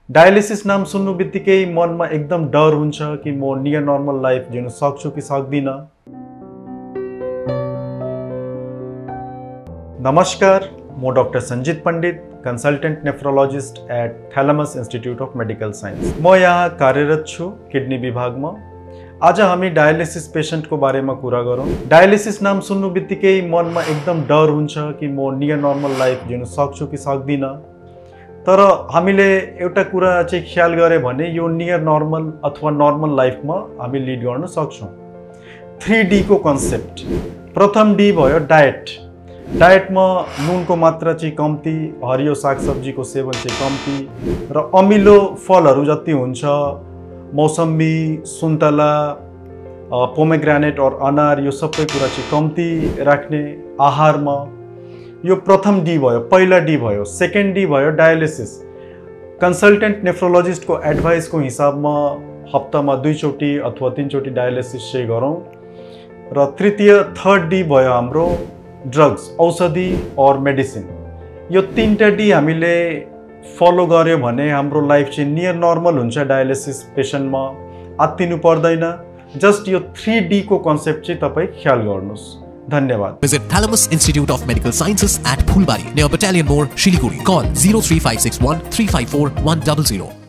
Dialysis नाम सुन्नु बित्तिकै मनमा एकदम डर हुन्छ कि म नियर नर्मल लाइफ जिउन सक्छु कि सक्दिन। नमस्कार, म doctor Sanjeet Pandit, consultant nephrologist at Thalamus Institute of Medical Science. म यहाँ कार्यरत छु किडनी विभाग में। आज हामी डायलिसिस पेशेंट को बारे में कुरा गरौँ। डायलिसिस नाम सुन्नु बित्तिकै मनमा एकदम डर हुन्छ कि म नियर नर्मल लाइफ जिउन सक्छु कि सक्दिन। तर हामीले एउटा कुरा चाहिँ ख्याल गरे भने यो नियर नर्मल अथवा नर्मल लाइफमा हामी लिड गर्न सक्छौं। 3D को कन्सेप्ट। प्रथम डी भयो डायट। डायटमा नुनको मात्रा चाहिँ कम्ती, हरियो सागसब्जीको सेवन चाहिँ कम्ती र अमिलो फलहरू जति हुन्छ, मौसमी, सुन्तला, पोमेग्रेनेट और अनार यो सबै कुरा चाहिँ कम्ती राख्ने आहारमा। यो प्रथम डी भयो, पहिला डी भयो। सेकेन्ड डी भयो डायलिसिस। कंसल्टेंट नेफ्रोलॉजिस्ट को एडभाइस को हिसाब में हप्तामा 2 चोटी अथवा 3 चोटी डायलिसिस चाहिँ गरौँ। र तृतीय थर्ड डी भयो हाम्रो ड्रग्स, औषधि और मेडिसिन। यो 3टा डी हामीले फलो गर्यो भने हाम्रो लाइफ चाहिँ नियर नर्मल हुन्छ। डायलिसिस पेशेन्टमा आत्तिनु पर्दैन। जस्ट यो 3D को कन्सेप्ट चाहिँ तपाई ख्याल गर्नुस्। धन्यवाद। Visit Thalamus Institute of Medical Sciences at Phulbari near Battalion More, Shiliguri. Call 03561 354 100.